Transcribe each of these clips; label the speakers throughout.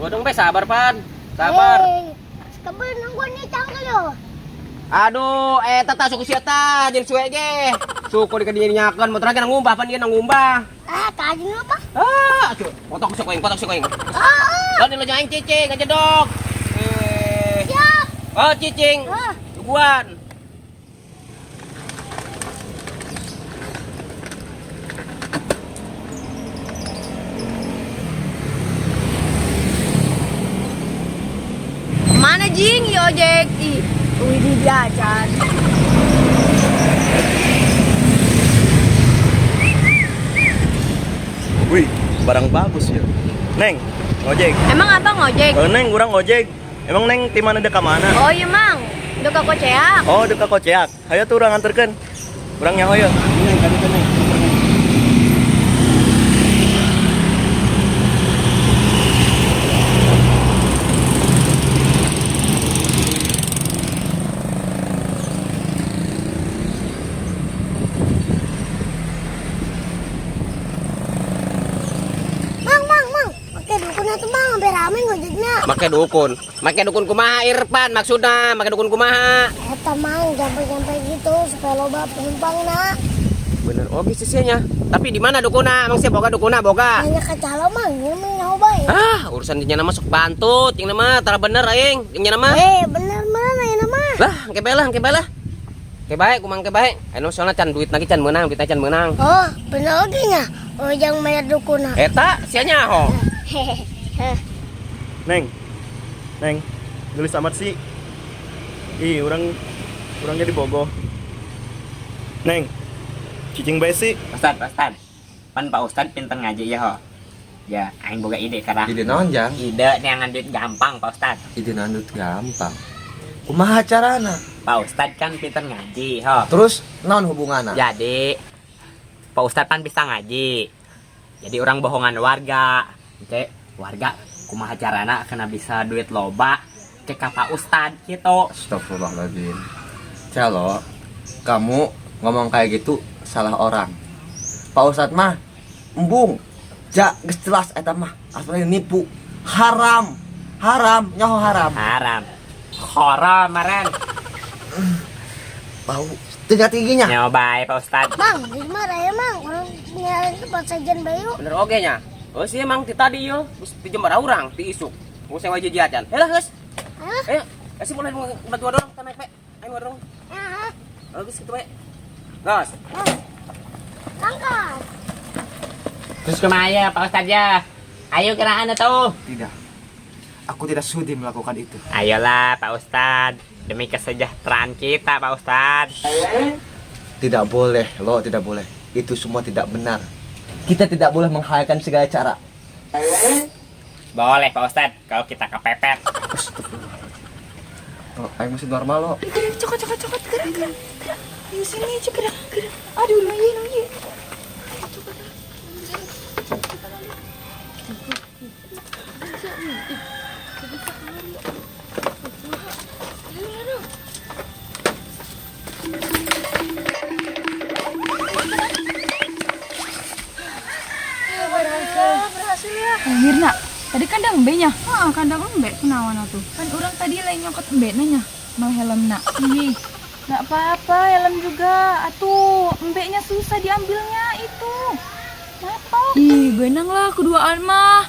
Speaker 1: Bodong be sabar pan. Sabar.
Speaker 2: Eh, kebel nungguan nih cangkel yo.
Speaker 1: Aduh, eta tah suku sia tah jeung suwe ge. Suku di kadinyakeun motor ge ngumbah pan ieu ngumbah.
Speaker 2: Ah, kajing apa?
Speaker 1: Ah, aduh, potong suku aing, potong suku aing.
Speaker 2: Ah,
Speaker 1: Lan lo aing cicing ngajedog. Eh.
Speaker 2: siap.
Speaker 1: Oh, cicing.
Speaker 2: Ah.
Speaker 1: Tungguan.
Speaker 3: Mana jing ya ojek? Ih, wih dia acan.
Speaker 4: Wih, barang bagus ya. Neng, ojek.
Speaker 3: Emang abang ojek?
Speaker 4: Oh, Neng, urang ojek. Emang Neng ti mana dek ka mana?
Speaker 3: Oh iya mang, udah ke Koceak.
Speaker 4: Oh, dek ka Koceak. Hayo tuh urang anterkeun. Urang nyaho yeuh.
Speaker 1: Neng, kali teh, Neng.
Speaker 2: Mang, mang, mang. Oke, dukun atuh mang, sampai rame ngojeknya.
Speaker 1: Make dukun. Make dukun kumaha Irfan maksudna, make dukun kumaha?
Speaker 2: Eta mang, jampe-jampe gitu supaya loba penumpang nak.
Speaker 1: Bener oge sih nya. Tapi di mana dukuna? Emang sih boga dukuna boga.
Speaker 2: Hanya kacalo mang, ini mah nyaho bae.
Speaker 1: Ah, urusan dinya nama sok bantut, yang nama tara bener aing, yang nama.
Speaker 2: Eh, bener mana ya nama?
Speaker 1: Lah, engke bae lah, engke bae lah. Engke bae, kumang engke bae. Anu soalna can duit lagi can meunang, duit can meunang.
Speaker 2: Oh, bener oge nya. Oh, jangan bayar dukuna.
Speaker 1: Eta sia nyaho.
Speaker 2: Hehehe.
Speaker 4: Neng. Neng, gelis amat sih. Ih, urang jadi bogoh. Neng, cicing bae sih.
Speaker 5: Ustad, Pak Ustad. Pan Pak Ustad pinter ngaji ya ho. Ya, aing boga ide karena
Speaker 6: Ide naon jang?
Speaker 5: Ide neangan duit gampang Pak Ustad.
Speaker 6: Ide naon duit gampang. Kumaha carana?
Speaker 5: Pak Ustad kan pinter ngaji ho.
Speaker 6: Terus naon hubunganna?
Speaker 5: Jadi Pak Ustad pan bisa ngaji. Jadi orang bohongan warga. Oke, warga kumaha carana kena bisa duit loba cek ka Pak Ustad gitu.
Speaker 6: Astagfirullahaladzim. Calo, kamu ngomong kayak gitu salah orang. Pak Ustad mah embung. Ja, geus jelas eta mah asalnya nipu. Haram. Haram, nyaho haram.
Speaker 5: Haram. Haram maren.
Speaker 6: Bau tingkat tingginya.
Speaker 5: Nyawa bae Pak Ustad.
Speaker 2: Mang, di mana ya mang? Orang nyalain tempat sajian bayu.
Speaker 1: Bener oge nya. Oh sih emang ti tadi yo, geus ti jembar urang ti isuk. Geus sewa jajan. Eh lah geus.
Speaker 2: Hah?
Speaker 1: Ayo, kasih mulai bantu dorong kita naik pe. Ayo dorong.
Speaker 2: Ah,
Speaker 1: Oh, geus kitu we. Gas.
Speaker 2: Angkat.
Speaker 5: Terus kumaha ya Pak Ustad ya? Ayo keraan atuh.
Speaker 6: Tidak. Aku tidak sudi melakukan itu.
Speaker 5: Ayolah Pak Ustad, demi kesejahteraan kita Pak Ustad.
Speaker 6: Tidak boleh, lo tidak boleh. Itu semua tidak benar. Kita tidak boleh menghalalkan segala cara.
Speaker 5: Boleh Pak Ustad, kalau kita kepepet.
Speaker 6: Oh, aing masih normal lo.
Speaker 7: Gerak, cokot, cokot, cokot, gerak, gerak, gerak. Ayo sini, cek, gerak, gerak. Aduh, luye, luye. Ayo, coba,
Speaker 3: Berhasil ya.
Speaker 7: Mirna, tadi kandang embenya. Heeh, kandang embe kunaon atuh. Kan urang tadi lain nyokot embe nanya, mal helmna. Ih, nggak apa-apa helm juga. Atuh, embeknya susah diambilnya itu. Kenapa? Ih, benang lah keduaan mah.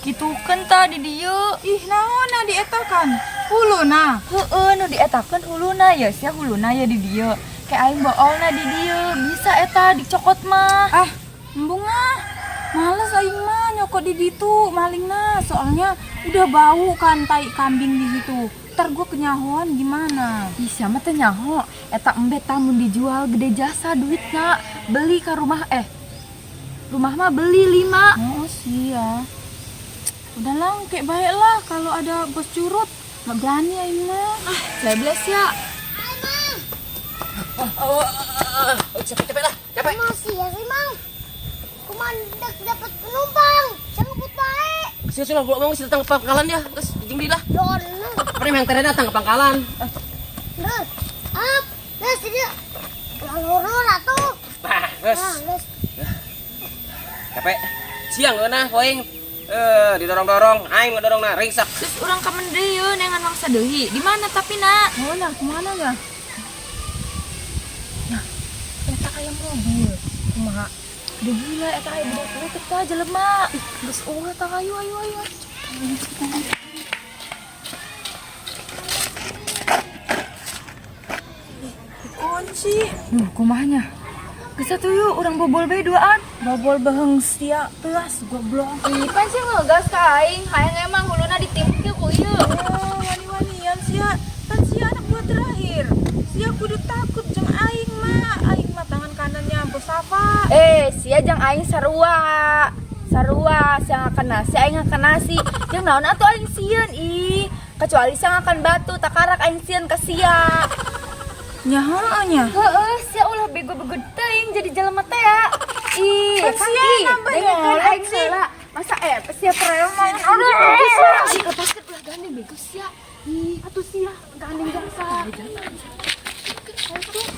Speaker 7: Gitu kan tadi dieu. Ih, naon nah dietakan? Huluna. Heeh, nu dietakan huluna ya, sia huluna ya di dieu. Kayak aing boolna di dieu, bisa eta dicokot mah. Ah, embung ah. Males aing mah nyokot di ditu malingna, soalnya udah bau kan tai kambing di situ. Ntar gua kenyahoan gimana? Ih, siapa teh nyaho? Eta embe tamun dijual gede jasa duitna. Beli ke rumah rumah mah beli 5. Oh sih ya. Udahlah, kayak baik lah kalau ada bos curut. Nggak berani aing mah. Ah, lebles ya.
Speaker 1: Capek-capek lah, capek.
Speaker 2: Masih ya sih mang. Kumandak dapat penumpang. Jangan ngebut baik.
Speaker 1: Sia sudah gua ngomong datang ke pangkalan ya, geus jeung di lah.
Speaker 2: Don.
Speaker 1: Apa yang tadi datang ke pangkalan?
Speaker 2: Nah, up. Nah, sini. Loro atuh.
Speaker 1: Bah, geus.
Speaker 2: Nah, geus.
Speaker 1: Capek. Siang geunah poing. Didorong-dorong, aing ngedorongna ringsak.
Speaker 7: Terus urang ka deui yeuh neangan mangsa deui. Di mana tapi na?
Speaker 3: Oh, nah, kemana ya?
Speaker 7: Nah, eta aya mobil. Kumaha? Udah gila eta aya budak leutik tah jelema. Ih, geus eueuh tah ayo ayo ayo.
Speaker 3: Kunci.
Speaker 7: Duh, kumahanya? Geus atuh yuk urang bobol bae duaan.
Speaker 3: Bobol beheng sia telas goblok.
Speaker 7: Ih, pan sih ngegas ka aing, hayang emang huluna ditimpuk ku ieu.
Speaker 3: Oh, wani-wanian sia. Kan sia anak buah terakhir. Sia kudu takut jeung aing mah. Aing mah tangan kanannya Bos Safa.
Speaker 7: Sia jeung aing sarua. Sarua sia ngakan nasi, aing ngakan nasi. Jeung naon atuh aing sieun ih. Kecuali sia ngakan batu, takarak aing sieun ka sia.
Speaker 3: Nya heueuh nya.
Speaker 7: Heeh, sia ulah bego-bego teuing jadi jelema teh ya. Ih,
Speaker 3: Kan sia nambah
Speaker 7: dengekeun
Speaker 3: nyolot
Speaker 7: aing
Speaker 3: sih.
Speaker 7: heula. Masa sia preman. Aduh, ih, lepaskeun ulah gandeng bego sia. Ih, atuh sia gandeng jasa.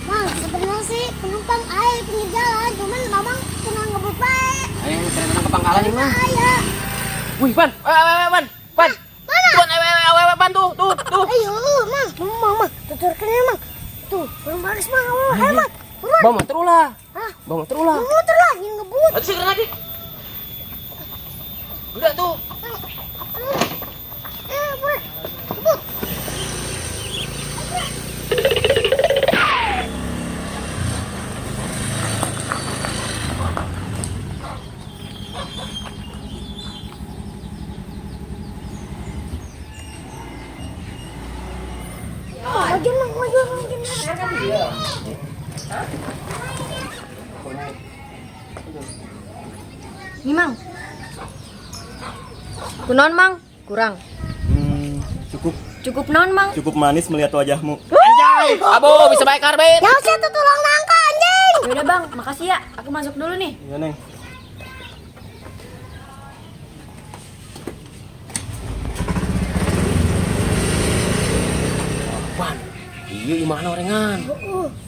Speaker 2: Mang, sebenarnya sih penumpang air pinggir jalan, cuman mamang kena ngebut baik.
Speaker 1: Aing kena ke pangkalan ini mah.
Speaker 2: Ayah.
Speaker 1: Wih, Pan. Pan. Pan.
Speaker 2: Mana?
Speaker 1: Pan, Pan tuh, tuh, tuh.
Speaker 2: Ayo, Mang, mang, mang, tuturkan mang. Tuh, belum baris mang, ayo mang. Buruan.
Speaker 1: Bawa motor ulah.
Speaker 2: Hah?
Speaker 1: Bawa motor ulah.
Speaker 2: Motor lah, yang ngebut.
Speaker 1: Aduh, segera lagi. Udah tuh.
Speaker 2: Buruan. Ngebut. Maju, Mang, maju, maju.
Speaker 3: Nih, Mang. Kunaon, Mang? Kurang.
Speaker 4: Cukup.
Speaker 3: Cukup naon, Mang?
Speaker 4: Cukup manis melihat wajahmu.
Speaker 1: Anjay, abo bisa baik karbit.
Speaker 2: Ya usah tuh tulang nangka anjing.
Speaker 3: Yaudah, Bang, makasih ya. Aku masuk dulu nih.
Speaker 4: Iya, Neng.
Speaker 1: Pan, iya imahna orengan.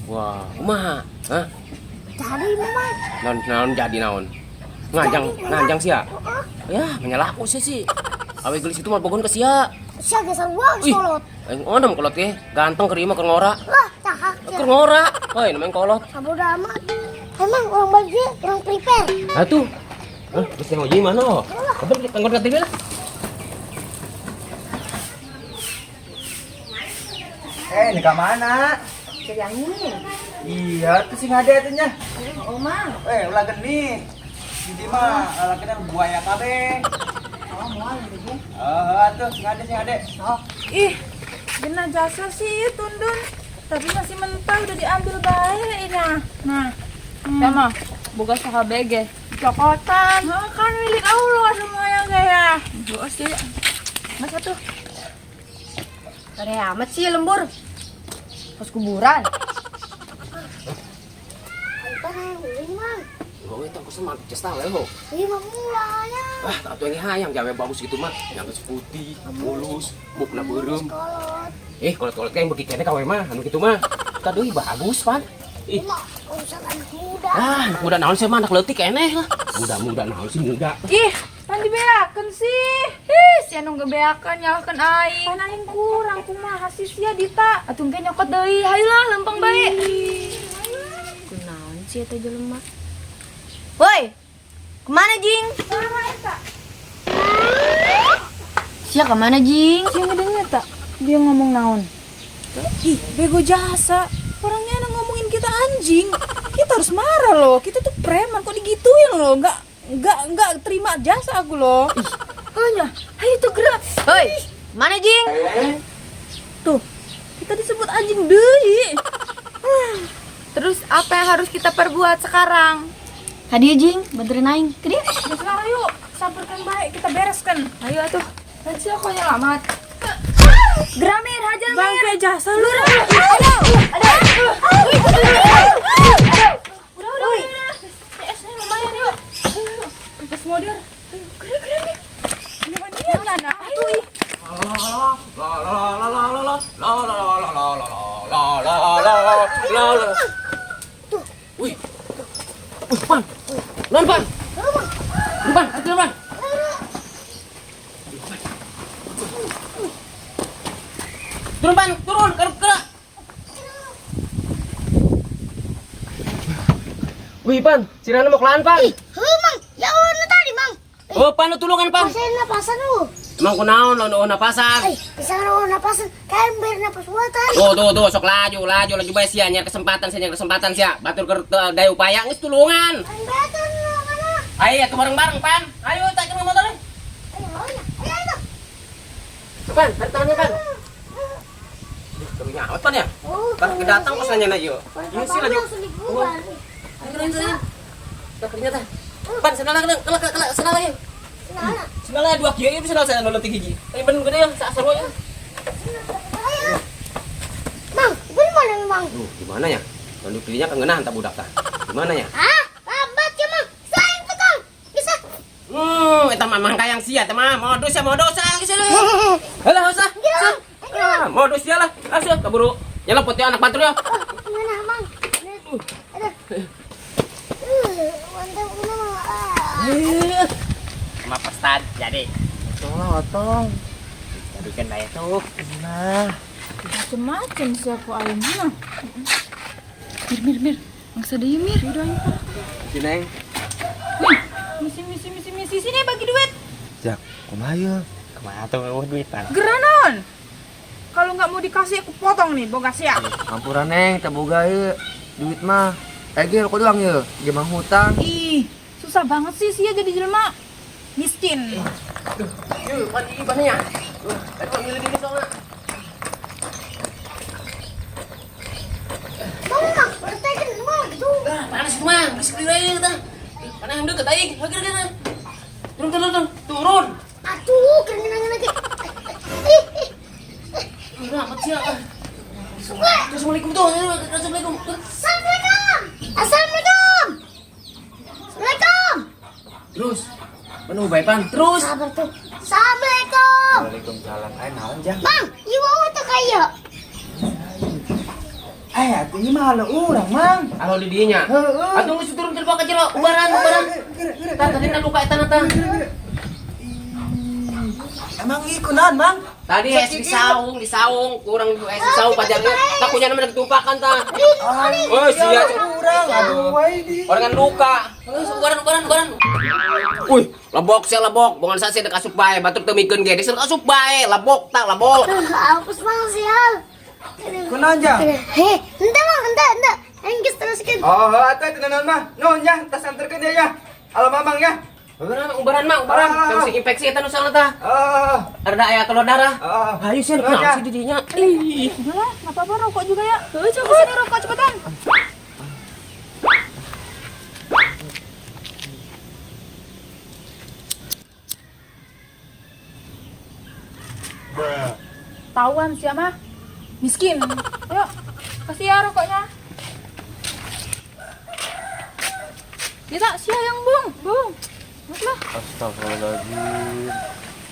Speaker 1: Wah, kumaha? Hah?
Speaker 2: Cari mama.
Speaker 1: Naon naon jadi naon? Nganjang, nganjang sia. Ya, menyalaku sih sih. Awe gelis itu mah bogon ke sia.
Speaker 2: Sia geser gua
Speaker 1: Ih,
Speaker 2: kolot.
Speaker 1: aing onem kolot ge, ganteng keur ieu mah keur ngora.
Speaker 2: Lah, cakak.
Speaker 1: Keur ngora. Hoi, namanya kolot.
Speaker 2: Sabodo amat. Emang orang bagi orang prepare.
Speaker 1: Nah tuh. Hah, geus nengok ieu mana? Kabar tanggon ka TV lah.
Speaker 6: Ini ke mana?
Speaker 3: Cari angin.
Speaker 6: Iya, tuh sing ada atuh nya.
Speaker 3: Oh, Mang.
Speaker 6: Ulah genit. Di mah lalakina buaya kabeh.
Speaker 3: Oh, moal gitu.
Speaker 6: Heeh, atuh sing ada sing ada.
Speaker 3: Ih, kena jasa sih tundun. Tapi masih mentah udah diambil baik nah. Nah,
Speaker 7: Sama, boga saha bege.
Speaker 3: Cokotan. Nah, kan milik Allah semuanya kayak.
Speaker 7: Heeh sih. Mas atuh.
Speaker 3: Sore amat sih lembur. Pas kuburan.
Speaker 2: Apa nih, Mang?
Speaker 1: Oh, itu aku sama jasa leho.
Speaker 2: Lima mulanya.
Speaker 1: Wah, tak atuh yang hayang gawe bagus gitu mah. Yang geus putih, mulus, mukna beureum.
Speaker 2: Kolot.
Speaker 1: Kolot-kolot yang beuki keneh kawe mah, anu kitu mah. Tadi bagus, Pan. Ih,
Speaker 2: Mah, urusan anak muda.
Speaker 1: ah, anak muda naon sih mah anak leutik keneh lah. Muda-muda naon sih muda.
Speaker 3: Ih, pan dibeakeun sih.
Speaker 7: Ih, sia nu gebeakeun nyalahkeun aing.
Speaker 3: Pan aing kurang kumaha sih sia Dita.
Speaker 7: Atuh engke nyokot deui. Hayulah lempeng bae.
Speaker 3: Kunaon sih eta jelema? Woi, kemana Jing? Sia kemana Jing?
Speaker 8: Sia ngedenger tak? Dia ngomong naon? Ih, bego jasa. Orangnya enak ngomongin kita anjing. Kita harus marah loh. Kita tuh preman kok digituin loh. Nggak terima jasa aku loh.
Speaker 3: Ih, hanya, ayo tuh gerak. Hoi, mana Jing?
Speaker 8: Tuh, kita disebut anjing deui.
Speaker 7: Terus apa yang harus kita perbuat sekarang?
Speaker 3: Hadiah Jing, bantuin aing. Ke dia.
Speaker 8: Terus sekarang yuk, samperkan baik, kita bereskan.
Speaker 7: Ayo atuh. Kan sia kok nyelamat. Gramir, hajar Mir.
Speaker 8: Bangke jasa lu.
Speaker 7: Aduh, aduh.
Speaker 8: Udah, udah, udah. Esnya lumayan yuk. Pas modern. Gerak, gerak. Ini mana? Ayo, ih.
Speaker 1: La la la la la la la la la la la la la la la. Wih. Wih, Pan. Non, Pan. Pan, ayo, Pan. Wih, Pan, si Rana mau kelaan, Pan.
Speaker 2: Ih, heuh, Mang. Ya Allah, nu tadi, Mang.
Speaker 1: Oh, Pan, lu tulungan, Pan.
Speaker 2: Pasan napasan lu.
Speaker 1: Emang kunaon lo napasan?
Speaker 2: Eh, bisa lu napasan, kan biar napas buatan.
Speaker 1: Tuh, tuh, tuh, sok laju, laju, laju bae sia, nyari kesempatan sia, nyari kesempatan sia. Batur keur daya upaya geus tulungan.
Speaker 2: Kan batur lu kana.
Speaker 1: Ayo atuh bareng-bareng, Pan. Ayo tak kena motor.
Speaker 2: Ayo, ayo, ayo, ayo.
Speaker 1: Pan, tarik tangannya, Pan. Karunya amat, Pan ya?
Speaker 2: Oh,
Speaker 1: Pan kedatang kos nanya na ieu.
Speaker 2: Ieu
Speaker 1: Ieu sih laju.
Speaker 2: langsung dibubar.
Speaker 1: Ayo, ayo, ayo. Tah kerinya tah. Pan, sendal kena, kena, kena, sendal lagi.
Speaker 2: Nah,
Speaker 1: Sendal dua kieu ieu sendal saya nol hiji. Ayo bener gede ya, sak sarua ya.
Speaker 2: ayo. Mang, gue mana Mang?
Speaker 1: Duh, gimana ya? Lalu dipilihnya kengenahan tak budak tah. Gimana ya?
Speaker 2: Ah, lambat ya, Mang. Saya tukang. Bisa.
Speaker 1: Eta mah mangka yang sia, eta mah modus ya, modus ah geus lu. Halah, usah. Ah, modus ya lah. Ah, sia, keburu. Nyelepot ya anak batur ya.
Speaker 2: Mana, Mang? Aduh. Mantap, Mang. Ah.
Speaker 5: Sama Pak Ustad jadi.
Speaker 6: Otong lah, otong.
Speaker 5: Jadi kan bae tuh.
Speaker 6: Nah,
Speaker 7: Macem-macem sih aku aing mah. Mir, mir, mir. Mangsa deui, Mir. Udah aing.
Speaker 6: Si Neng.
Speaker 7: Wih, misi, misi, misi, misi. Sini bagi duit.
Speaker 6: Jak, kumaha ieu?
Speaker 5: Kumaha tuh eueuh duit, Pan?
Speaker 7: Geranon. Kalau nggak mau dikasih aku potong nih boga sia.
Speaker 6: Ampura Neng, teu boga ieu duit mah. Eh ge rokok doang ieu, ge mah hutang.
Speaker 7: Ih, susah banget sih sia jadi jelema. Miskin.
Speaker 1: Yuk, pan ieu bannya. Tuh, tadi mah milih diri soalnya.
Speaker 2: Mang, Mang, bertekan, Mang, gitu.
Speaker 1: Ah, panas mah, geus gede aja tah. Panas yang deket aing. Geus geus. Turun, turun, turun. Turun.
Speaker 2: Aduh, keringetan lagi. Ih, ih,
Speaker 1: Udah amat sia.
Speaker 2: suka.
Speaker 1: Assalamualaikum tuh. Assalamualaikum.
Speaker 2: Assalamualaikum. Assalamualaikum. Assalamualaikum.
Speaker 1: Terus. Penuh bae pan. Terus.
Speaker 2: Sabar tuh. Assalamualaikum.
Speaker 6: Waalaikumsalam. Eh naon jang?
Speaker 2: Mang, ieu wawa tuh kaya.
Speaker 6: Eh, atuh ieu mah halo urang, Mang.
Speaker 1: Halo di dinya.
Speaker 6: Heeh.
Speaker 1: Atuh geus turun terbang ka jero. Ubaran, ubaran. Tah tadi na luka eta na tah.
Speaker 6: Emang ieu kunaon, Mang?
Speaker 1: Tadi es di saung, di saung, kurang es di saung pajarnya. Takunya nama ditumpakan tah. Oh, sia
Speaker 6: Urang, aduh wae di.
Speaker 1: Orang kan luka. Geus ubaran, ubaran, ubaran. Wih, lebok sia lebok. Bongan sase dek asup bae, batur teu mikeun ge. Dek asup bae, lebok tak lebok.
Speaker 2: Hapus Mang sial.
Speaker 6: Kunaon jang?
Speaker 2: Heh, ente Mang, ente, ente. Aing geus teruskeun.
Speaker 9: Oh, atuh teu naon mah. Nuhun ya, tas anterkeun ya ya. Halo Mamang ya.
Speaker 1: Ubaran, ubaran mah, ubaran.
Speaker 9: Ah.
Speaker 1: Teu sing infeksi eta nu salah tah.
Speaker 9: Oh,
Speaker 1: Ada aya keluar darah.
Speaker 9: oh.
Speaker 1: Hayu sia
Speaker 9: Nuhun,
Speaker 1: kunaon
Speaker 9: ya.
Speaker 1: sih di dinya. Ih.
Speaker 7: Udahlah, nggak apa-apa rokok juga ya. Heuh, coba sini rokok cepetan. Tauan siapa? Miskin. Ayo, kasih ya rokoknya. Kita sia yang bung, bung. Maslah.
Speaker 6: Astagfirullahaladzim.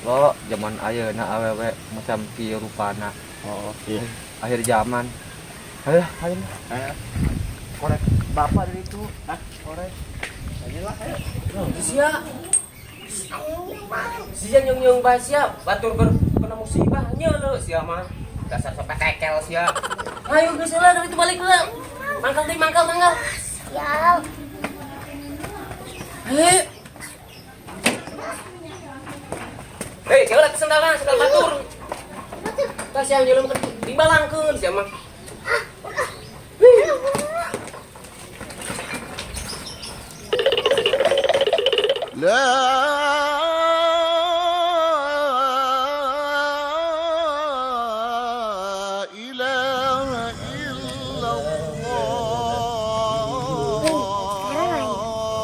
Speaker 6: Lo zaman ayeuna awewe macam kieu rupana.
Speaker 4: Oh, iya.
Speaker 6: Akhir zaman. Ayo, ayo.
Speaker 4: Ayo.
Speaker 6: Korek bapak dari itu. Hah? Korek. Ayolah, ayo.
Speaker 1: Sia. Sia nyung-nyung bae sia, batur ber kena musibah nya leu sia mah. Dasar sampai tekel sia. Ayo geus lah dari itu balik lah. Mangkal deui, mangkal, mangkal.
Speaker 2: Sial.
Speaker 1: Hei. Hei, keulah ke sendalna, sendal batur. Tah sia nyeulem ke dibalangkeun sia mah.
Speaker 10: La ilaha illallah.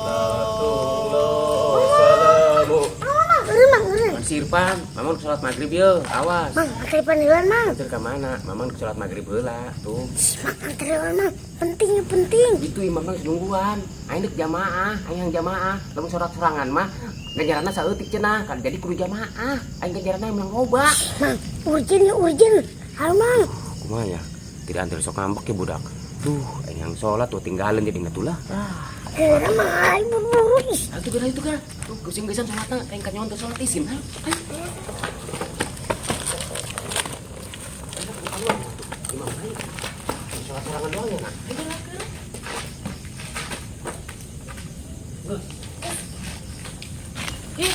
Speaker 2: Mang, eureun, Mang, eureun.
Speaker 1: Sirpan, Mamang sholat maghrib ye, awas.
Speaker 2: Mang, anter heula, Mang.
Speaker 1: Anter ka mana? Mamang sholat maghrib heula, tuh.
Speaker 2: Mang, anter heula, Mang. Penting, penting.
Speaker 1: Itu imam geus nungguan. Aing deuk jamaah, aing yang jamaah. Lamun sholat sorangan mah ganjaranna saeutik cenah, kan jadi kudu jamaah. Aing ganjaranna menang loba.
Speaker 2: Mang, urgent ya, urgent. Halo, Mang.
Speaker 1: Kumaha ya? Tidak anter sok ngambek ya budak. Duh, aing yang sholat tuh tinggalin jadi ngatulah. Ah,
Speaker 2: Geura, Mang, aing buru-buru. Ih,
Speaker 1: atuh geura itu geura. Tuh geusing-geusan sholatna aing ka nyontoh sholat isin. Ayo, ayo. Imam aing. Sholat sorangan doang ya, nak. Ayo geura, geura.
Speaker 8: Ih,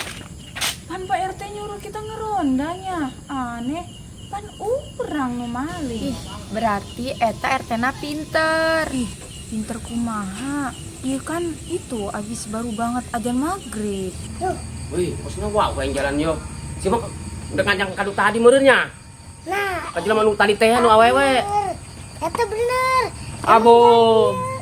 Speaker 8: pan Pak RT nyuruh kita ngerondanya. Aneh, pan urang nu maling.
Speaker 7: Ih, berarti eta RT-na pinter.
Speaker 8: Ih, pinter kumaha. Iya kan itu abis baru banget ajan maghrib.
Speaker 1: Wih, maksudnya wow yang jalan yo. Si mah udah nganjang kadu tadi meureunnya.
Speaker 2: Nah,
Speaker 1: Kajelah nu tadi teh nu awewe.
Speaker 2: Eta bener.
Speaker 1: Abo,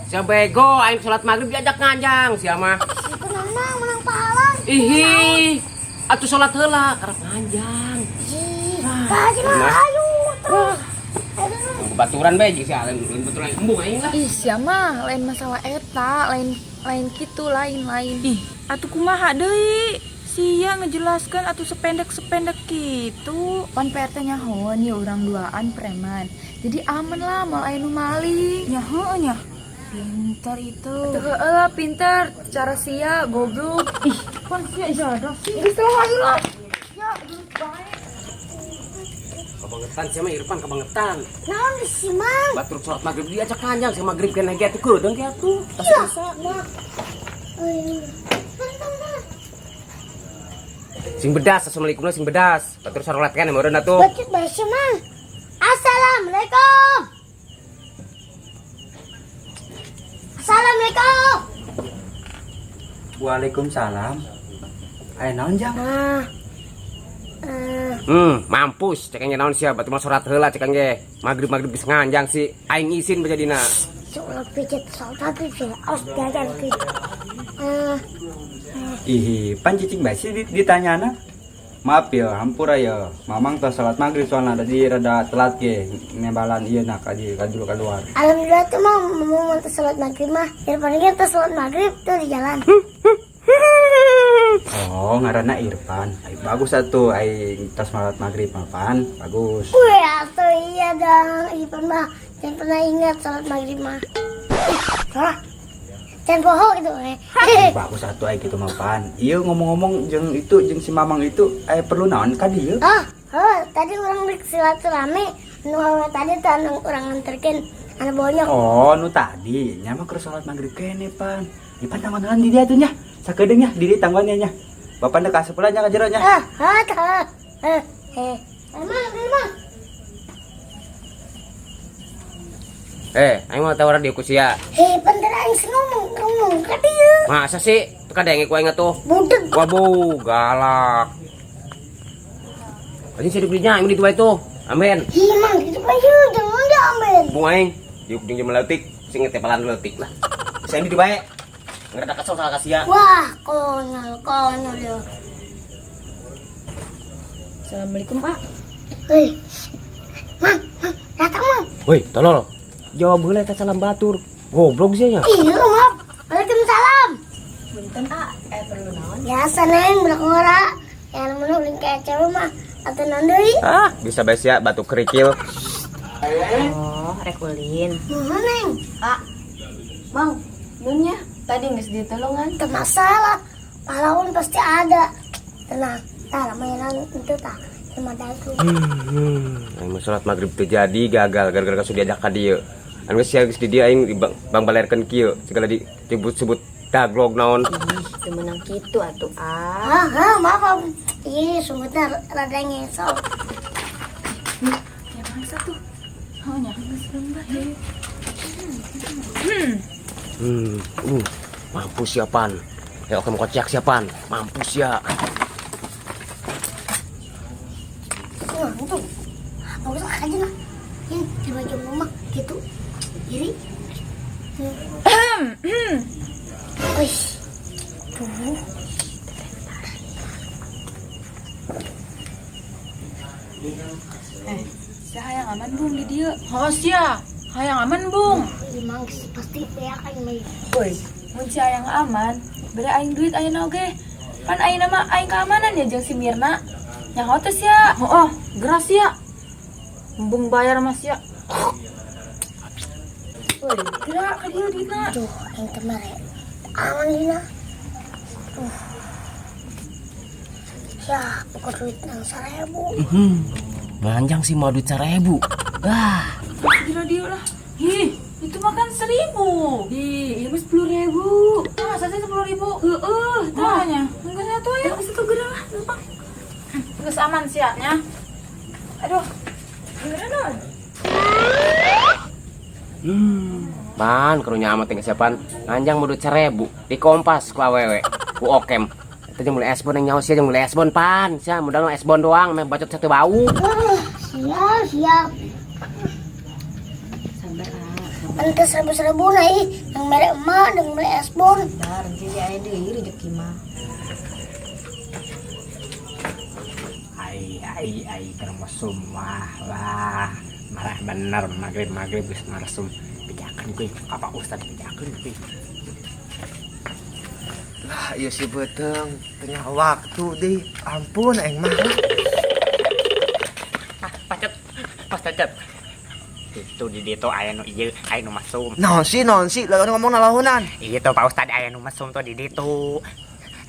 Speaker 1: sia bego aing salat maghrib diajak nganjang sia mah.
Speaker 2: Itu menang, menang pahala.
Speaker 1: Ihi, atuh salat heula karep nganjang.
Speaker 2: Ih, kaji mah ayo terus.
Speaker 1: Baturan bae jeung si lain baturan embung aing lah.
Speaker 7: Ih, sia mah lain masalah eta, lain lain kitu, lain lain.
Speaker 8: Ih, atuh kumaha deui? Sia ngejelaskan atuh sependek-sependek gitu.
Speaker 7: Pan Pak RT nyahoan ya urang duaan preman. Jadi aman lah moal aya nu maling.
Speaker 8: Ya heueuh nya. Pinter itu.
Speaker 7: Tuh heueuh lah pinter, cara sia goblok.
Speaker 8: Ih, pan sia jadah sih.
Speaker 7: Geus lah ayo lah. Ya, geus bae.
Speaker 1: Kebangetan sia mah Irfan kebangetan.
Speaker 2: Naon sih, Mang?
Speaker 1: Batur salat maghrib diajak nganjang sia maghrib kena ge atuh keudeng ge atuh. Tas
Speaker 2: Iya,
Speaker 1: bisa.
Speaker 2: Mak. Eh,
Speaker 1: Sing bedas, assalamualaikum lah sing bedas. Batur sarolat kan meureun atuh.
Speaker 2: Bacot bae sih, Mang. Assalamualaikum. Assalamualaikum.
Speaker 9: Waalaikumsalam. Aya naon jang?
Speaker 2: Nah.
Speaker 1: Mampus cek engge naon sia batur mah salat heula cek engge. Maghrib-maghrib geus nganjang si aing isin bejadina.
Speaker 2: Soal pijat soal tapi sih, awas jajan ke.
Speaker 9: Ih, pan cicing bae sih ditanyana. Maaf ya, hampura ya. Mamang tuh salat maghrib soalnya tadi rada telat ge nembalan ieu nak aja ka dulu keluar.
Speaker 2: Alhamdulillah tuh mah mau mau salat maghrib mah. Daripada kita salat maghrib tuh di jalan.
Speaker 9: Oh, ngaranna Irfan. Ai bagus atuh ai tos salat maghrib mah pan. Bagus.
Speaker 2: Wih, atuh iya dong. Irfan mah jangan pernah ingat salat maghrib mah. Ih, salah. Jangan bohong itu.
Speaker 9: Bagus atuh ai gitu mah pan. Ieu ngomong-ngomong jeung itu jeung si Mamang itu ai perlu naon ka dieu?
Speaker 2: Oh, tadi orang rek silaturahmi nu awewe tadi tuh anu urang nganterkeun anu bonyok.
Speaker 9: Oh, nu tadi nya mah keur salat maghrib kene pan. Ieu pan tangguhan di dieu atuh nya. Sakedeung nya di dieu tangguhan nya. Bapak ndek asup nya ka jero nya.
Speaker 2: Ah, ah, ah, eh, eh. Emang, emang.
Speaker 1: Aing mah tawar di ku sia.
Speaker 2: Hei, bener aing ngomong ngomong ka dieu.
Speaker 1: Masa sih? Teu kadenge ku aing atuh.
Speaker 2: Budeg.
Speaker 1: Wabu, galak. Anjing sih dinya aing di bae tuh. Amin.
Speaker 2: Ih, mang gitu bae jangan dia amin.
Speaker 1: Bung aing diuk jeung jelema leutik, sing ngetepalan leutik lah. Saya di bae. Ngerada kesel salah ka sia.
Speaker 2: Wah, konyol, konyol ya.
Speaker 3: Assalamualaikum, Pak.
Speaker 2: Hei. Mang, mang, datang, Mang.
Speaker 1: Woi, tolol. Jawab heula eta salam batur. Goblok sih nya.
Speaker 2: Iya, maaf. Waalaikumsalam.
Speaker 3: Punten, ah, perlu naon?
Speaker 2: Biasa, Neng, budak ngora. Yang mun ulin ka cewek mah atuh naon deui?
Speaker 1: Ah, bisa bae sia batu kerikil.
Speaker 3: Oh, rek ulin.
Speaker 2: Nuhun, Neng.
Speaker 3: Ah, Mang, nunnya tadi geus ditolongan.
Speaker 2: Teu masalah. Pahlawan pasti ada. Tenang, tah mainan itu tah. Cuma dagu.
Speaker 1: Aing mah salat maghrib teu jadi gagal gara-gara kasu diajak ka dieu. Anu geus sia geus di dieu aing di bang balerkeun kieu segala disebut-sebut daglog naon.
Speaker 3: Ih, teu meunang kitu atuh, ah.
Speaker 2: Ah, ah, maaf, maaf. Iya, sungguhnya rada ngesok.
Speaker 7: Ya bangsa tuh. Oh nya, geus lembah ya.
Speaker 1: Mampus siapan. Ya oke mau kocak siapan. Mampus ya.
Speaker 2: Wah, itu. Bagus lah aja lah. Ini di baju mama gitu. Iri. Wih. Tuh.
Speaker 7: Sia hayang aman bung di dieu.
Speaker 8: Oh, sia. Hayang aman, Bung.
Speaker 2: Emang sih pasti beak aing mah.
Speaker 7: Woi, mun sia hayang aman, bere aing duit ayeuna oge. Pan ayeuna mah aing keamanan ya jeung si Mirna. Nyaho teh sia.
Speaker 8: Oh, geras sia. Embung bayar mas sia.
Speaker 7: Woi, gerak ka dieu duitna.
Speaker 2: Duh, aing teh mere. Aman dina. Tuh. Ya, pokok duit nang 1000.
Speaker 1: Manjang sih mau duit 1000. Wah.
Speaker 8: Gila dia lah. Ih, itu makan 1000.
Speaker 7: Ih, ieu mah 10.000.
Speaker 8: Masa sih 10.000?
Speaker 7: Kitu. Heeh, tah.
Speaker 8: Makanya, geus atuh ayo.
Speaker 7: Geus atuh geura lah, lempang.
Speaker 8: Geus aman sia nya. Aduh. Geura naon?
Speaker 1: Pan karunya amat teh siapan nganjang mudut 1000 di kompas ku awewe ku okem. Eta jeung meuli esbon yang nyaho sia jeung meuli esbon pan. Sia modal mah esbon doang meh bacot satu bau.
Speaker 2: Siap, siap.
Speaker 3: Sabar ah, sabar.
Speaker 2: Ente seribu-seribu nah ih, yang merek emak, yang beli esbon.
Speaker 3: Sabar, jadi aya deui rezeki mah.
Speaker 5: Ai ai ai keur mesum wah lah. Marah bener magrib-magrib geus maresum. Pijakeun kuy ka Pak Ustad pijakeun kuy.
Speaker 6: Lah ieu si beuteung tengah waktu deui. Ampun aing mah.
Speaker 5: Ah, pacet. Pas cecep. Itu di ditu aya nu ieu, aya nu mesum.
Speaker 6: Naon sih lawan ngomong nalahonan.
Speaker 5: Iya tuh Pak Ustad aya nu mesum tuh di ditu.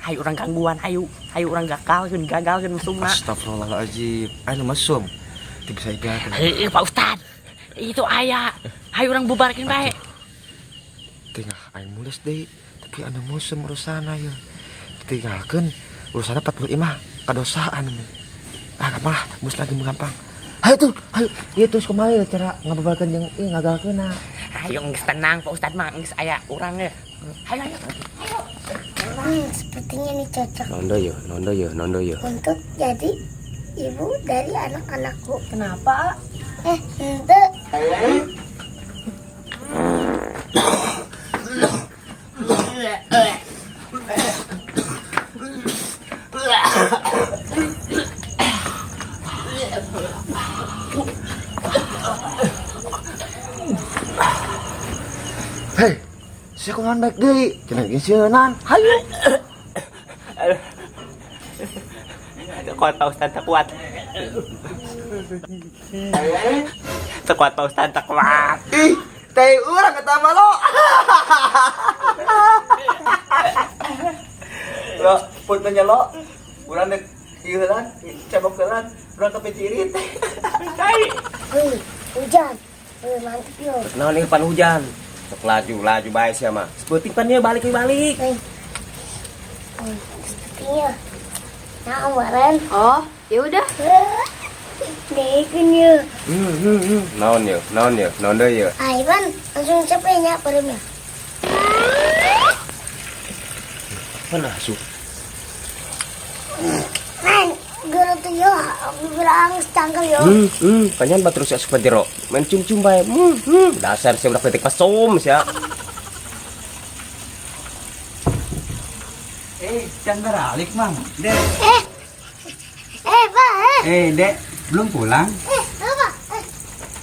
Speaker 5: Hayu urang gangguan, hayu. Hayu urang gagalkeun, gagalkeun mesumna.
Speaker 6: Astagfirullahalazim. Anu mesum. Teu bisa igakeun.
Speaker 5: Heueuh Pak Ustad. Itu aya. Hayu urang bubarkeun bae.
Speaker 6: Tengah aing mules deui, tapi anu mesum urusana ye. Ditinggalkeun urusana 40 imah kadosaan. Ah gampang lah, mus lagi gampang. Hayu tuh, hayu. Ieu terus kumaha ieu cara ngababarkeun jeung ieu ngagalkeunna.
Speaker 5: Hayu geus tenang Pak Ustad mah geus aya urang ge. Hayu hayu.
Speaker 2: Sepertinya ini cocok
Speaker 1: Nondo yo, nondo yo, nondo yo.
Speaker 2: untuk jadi ibu dari anak-anakku.
Speaker 3: Kenapa?
Speaker 2: Ente.
Speaker 6: Hei, sia kumaha baik deui? Cenah geus sieunan. Hayu.
Speaker 5: Teu kuat Pak Ustad, teu kuat. Teu kuat Pak Ustad, teu kuat.
Speaker 6: Ih, teh urang eta mah lo. Lo, punten nya lo. Urang dek ieu heulan, cebok heulan, urang kepicirit.
Speaker 2: Wih, hujan. Wih, mantep yo.
Speaker 1: Naon ieu pan hujan? Sok laju, laju bae sia mah. Sebeuting pan ieu balik balik.
Speaker 2: Wih. Wih, sepertinya. Nah, kemarin.
Speaker 7: Oh, ya udah.
Speaker 2: Dekeun yo.
Speaker 1: Naon yo, naon yo, naon deui yo.
Speaker 2: Ah, Ivan, langsung cepetnya paremnya.
Speaker 1: Mana asup?
Speaker 2: Neng, guru tuh yo, bilang cangkel yo.
Speaker 1: Kanyan batur si asup jero. Main cium-cium bae. Dasar sia udah kritik pesum sia.
Speaker 9: Can beralik, Mang. Dek.
Speaker 2: Pak, eh.
Speaker 9: Dek, belum pulang?
Speaker 2: Apa?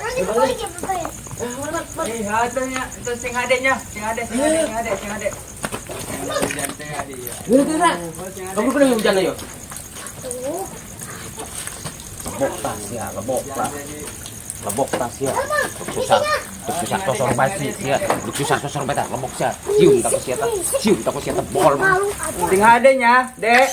Speaker 2: Orang itu balik ya, Pak.
Speaker 9: Hatanya, itu sing adeknya, sing adek, sing adek, sing adek, sing adek.
Speaker 1: Geura, geura. Kamu kena hujan ayo.
Speaker 2: Tuh.
Speaker 1: Lebok tas ya, lebok tas. Lebok tas ya. Susah. Susah tosor basi ya. Susah tosor bata, lebok sia. Cium tak sia ta. Cium tak sia ta bol.
Speaker 2: Malu apa?
Speaker 9: Sing adeknya, Dek.